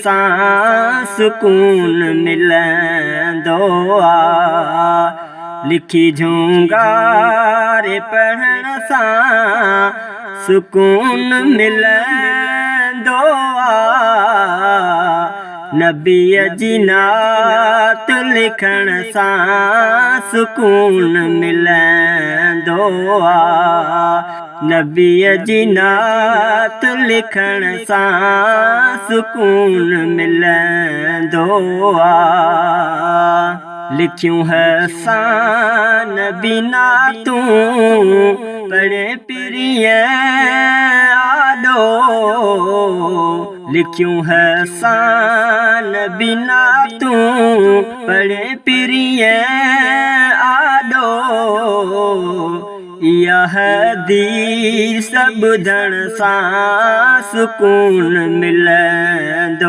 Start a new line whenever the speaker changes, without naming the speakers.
سان سڪون ملندو آ. لکي جهونگاري پڙهڻ سان سڪون ملندو آ. نبيء جي نعت لکڻ سان سڪون ملندو آ. نبيء جي نعت لکڻ سان سڪون ملندو آ. لکيون حسان به نعتون پڙهي پرينء آڏو. لکيون حسان به نعتون پڙهي پرينء آڏو. اها حديث ٻڌڻ سان سڪون ملندو.